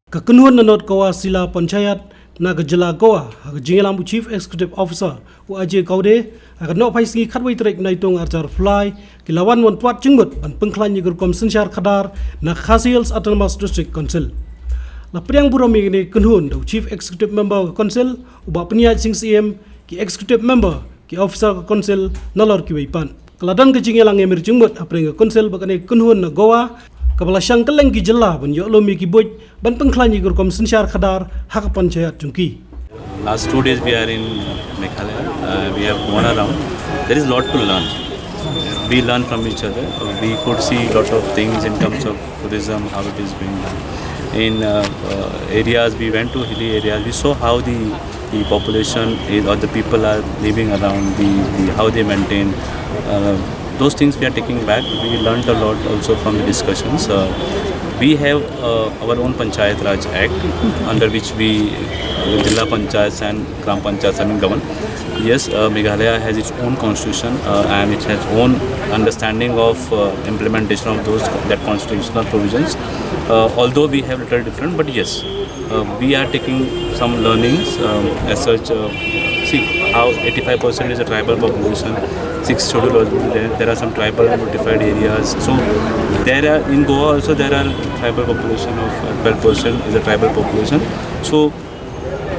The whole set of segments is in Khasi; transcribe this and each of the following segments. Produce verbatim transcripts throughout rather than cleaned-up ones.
Ka kynhun na North Goa Zila Panchayat na ka jylla Goa, ha ka jingïalam u Chief Executive Officer u Ajay Kawde, ha ka nohphai sngi khatwei tarik Naitung arhajar arphew lai, ki la wan wan twad jingmut ban pynkhlaiñ ïa ka rukom synshar khadar na Khasi Hills Autonomous District Council. La pdiang burom ïa kane ka kynhun da u Chief Executive Member ka Council, u Bah Pynïaid Sing Syiem, ki Executive Member, ki officer ka Council, nalor kiwei pat. Ka la don ka jingïalang ïamir jingmut hapdeng ka Council bad kane ka kynhun na Goa, kaba la shang kylleng ki jylla ban ïoh lum ïa ki buit ban pynkhlaiñ ïa ka rukom synshar khadar ha ka panchayat jong ki. Last two days we are in Meghalaya. Uh, we have gone around. There is a lot to learn. We learn from each other. We could see a lot of things in terms of tourism, how it is being done. In uh, uh, areas we went to, hilly areas, we saw how the the population is, or the people are living around, the, the how they maintain. Uh, those things we are taking back. We learned a lot also from the discussions. Uh, we have uh, our own Panchayat Raj Act, under which we, uh, Jilla Panchayats and Gram Panchayats have been governed. Yes, uh, Meghalaya has its own constitution uh, and it has own understanding of uh, implementation of those, that constitutional provisions. Uh, although we have little different, but yes, uh, we are taking some learnings um, as such. Uh, see how eighty-five percent is a tribal population, sixth schedule also, there, there are some tribal notified areas. So there are, in Goa also there are tribal population of uh, twelve percent is a tribal population. So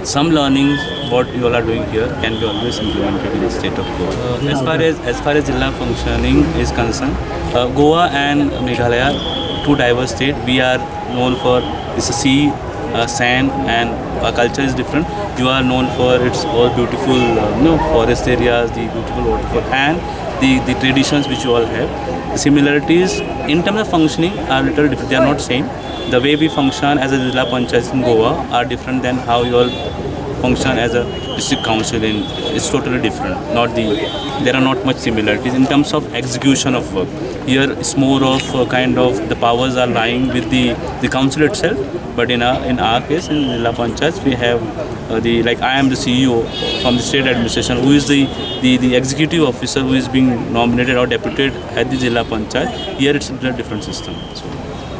some learnings what you all are doing here can be always implemented in the state of Goa. Uh, as far as as far as Jilla functioning is concerned, uh, Goa and Meghalaya, two diverse states, we are known for it's a sea, uh, sand, and our culture is different. You are known for its all beautiful, uh, you know, forest areas, the beautiful waterfall, and the, the traditions which you all have. The similarities in terms of functioning are little different. They are not same. The way we function as a Jilla Panchayat in Goa are different than how you all function as a district council in. It's totally different. Not the there are not much similarities in terms of execution of work. Here, it's more of a kind of the powers are lying with the the council itself. But in our in our case, in Jilla Panchayats, we have uh, the like I am the C E O from the state administration, who is the the, the executive officer who is being nominated or deputed at the Jilla Panchayat. Here, it's a different system. So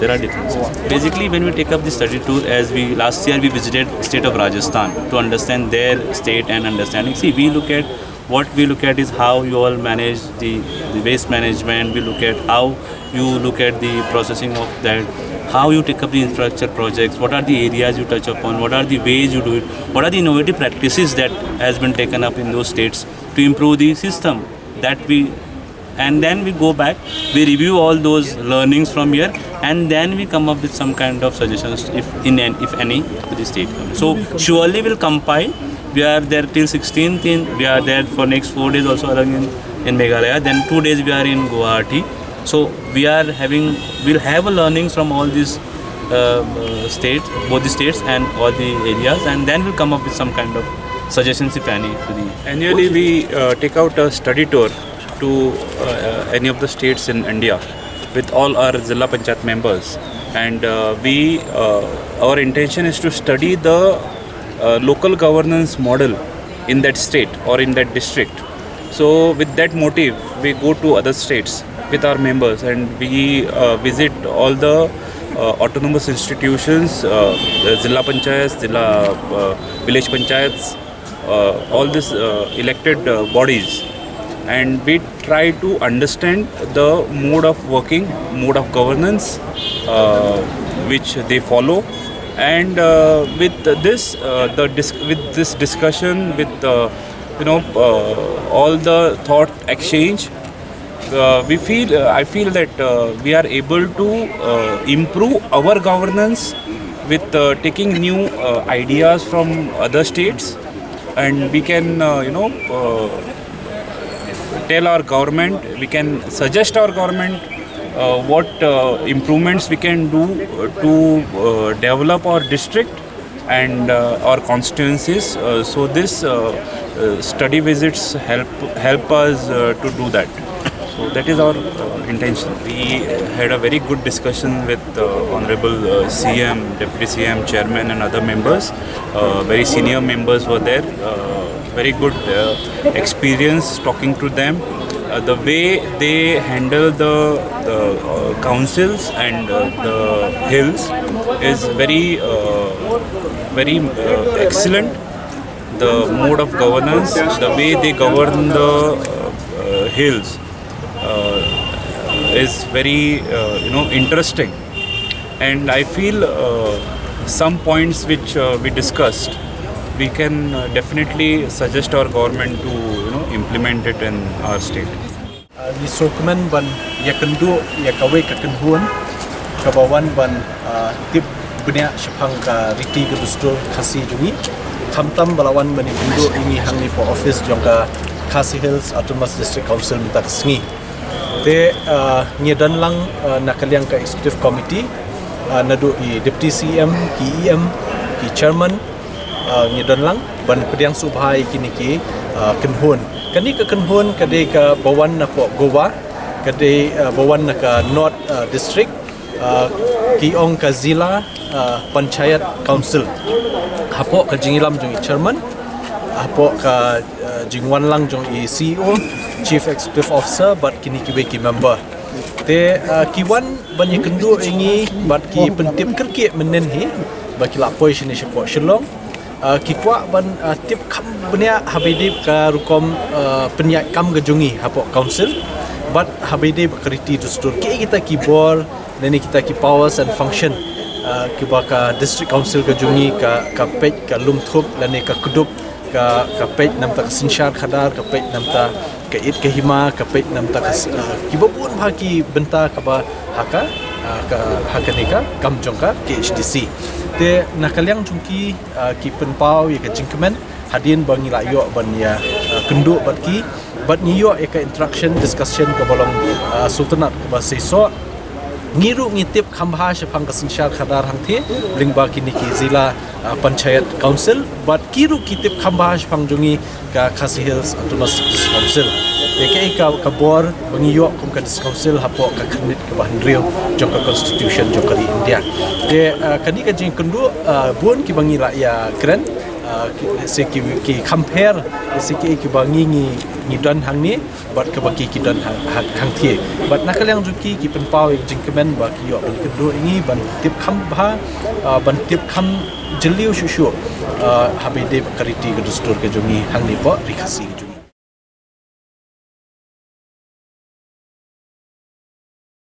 there are differences. Basically, when we take up the study tour, as we last year we visited state of Rajasthan to understand their state and understanding. See, we look at what we look at is how you all manage the, the waste management. We look at how you look at the processing of that, how you take up the infrastructure projects, what are the areas you touch upon, what are the ways you do it, what are the innovative practices that has been taken up in those states to improve the system that we and then we go back, we review all those learnings from here, and then we come up with some kind of suggestions, if in an, if any, to the state government. So surely we'll compile. We are there till sixteenth. In we are there for next four days also, along in, in Meghalaya. Then two days we are in Guwahati. So we are having, we'll have a learnings from all these uh, uh, states, both the states and all the areas, and then we'll come up with some kind of suggestions, if any, to the. Annually, we uh, take out a study tour to uh, uh, any of the states in India with all our Zilla Panchayat members. And uh, we, uh, our intention is to study the uh, local governance model in that state or in that district. So, with that motive, we go to other states with our members and we uh, visit all the uh, autonomous institutions, uh, the Zilla Panchayats, Zilla uh, Village Panchayats, uh, all these uh, elected uh, bodies, and we try to understand the mode of working, mode of governance uh, which they follow, and uh, with this uh, the dis- with this discussion, with uh, you know uh, all the thought exchange, uh, we feel uh, I feel that uh, we are able to uh, improve our governance with uh, taking new uh, ideas from other states, and we can uh, you know uh, tell our government, we can suggest our government uh, what uh, improvements we can do uh, to uh, develop our district and uh, our constituencies. Uh, so this uh, uh, study visits help help us uh, to do that. So that is our uh, intention. We had a very good discussion with uh, Honorable uh, C M, Deputy C M, Chairman, and other members. Uh, very senior members were there. Uh, very good uh, experience talking to them. Uh, the way they handle the, the uh, councils and uh, the hills is very, uh, very uh, excellent. The mode of governance, the way they govern the uh, uh, hills, uh, is very, uh, you know, interesting. And I feel uh, some points which uh, we discussed, we can uh, definitely suggest our government to, you know, implement it in our state. Uh, ngi sngewkmen ban ïakynduh ïa kawei ka kynhun kaba wan ban uh, tip bniah shaphang ka riti ka dustur Khasi jong ngi. Khamtam ba la wan ban ïakynduh ïa ngi hangne hapoh office jong ka Khasi Hills Autonomous District Council mynta ka sngi. Te uh, ngi don lang uh, na ka liang ka executive committee, uh, naduh i deputy C M, ki E M, ki chairman, uh, ngi don lang ban pdiang sngewbha ïa kine ki uh, kynhun. Kane ka kynhun ka dei kaba wan napoh Goa, ka dei uh, ba wan na ka North uh, District, uh, ki ong ka Zilla uh, Panchayat Council. Hapoh ka jingïalam jong i chairman, hapoh ka uh, jingwan lang jong i C E O, Chief Executive Officer bad kine kiwei ki member. Te uh, ki wan ban ïakynduh ïa ngi bad ki pyntip kyrkieh mynnin hi ba ki la poi shane shapoh Shillong. Uh, ki kwah ban uh, tip kham bniah haba ïadei ka rukom uh, pynïaid kam ka jong ngi hapoh council bad haba ïadei ka riti dustur, kiei kita ki bor lane kita ki powers and function uh, kiba ka district council ka jong ngi ka, ka peit ka lum thup lane ka kdup, ka, ka peit namta ka synshar khadar, ka peit namta ka ïit ka hima, ka peit namta ka s- uh, kiba bun bha ki bynta kaba ha ka uh, ka ha kane ka kam jong ka K H D C. Te na ka liang jong ki uh, ki pynpaw ïa ka jingkmen hadien ba ngi la ïoh ban ïa uh, kynduh bad ki, bad ngi ïoh ïa ka interaction, discussion kaba long uh, sngewtynnat, kaba seisoh. Ngi ruh ngi tip kham bha shaphang ka synshar khadar hangthie lyngba kine ki Zilla uh, Panchayat Council, bad ki ruh ki tip kham bha shaphang jong ngi ka Khasi Hills Autonomous District Council. Te kaei ka, ka bor ba ngi ïoh kum ka District Council hapoh ka khyrnit kaba hynriew jong ka Constitution jong ka ri India. Te uh, kane ka jingkynduh uh, bun kiba ngi la ïakren, uh, ki, lehse ki, ki compare, lehse kiei kiba ngi ngi ngi don hangne bad kaba ki ki don hang, hang, hangthie. Bad na ka liang jong ki, ki pynpaw ïa ka jingkmen ba ki ïoh ban kynduh ïa ngi ban tip kham bha, uh, ban tip kham jylliew shuh shuh uh, haba ïadei ka riti ka dustur ka jong ngi hangne hapoh ri Khasi.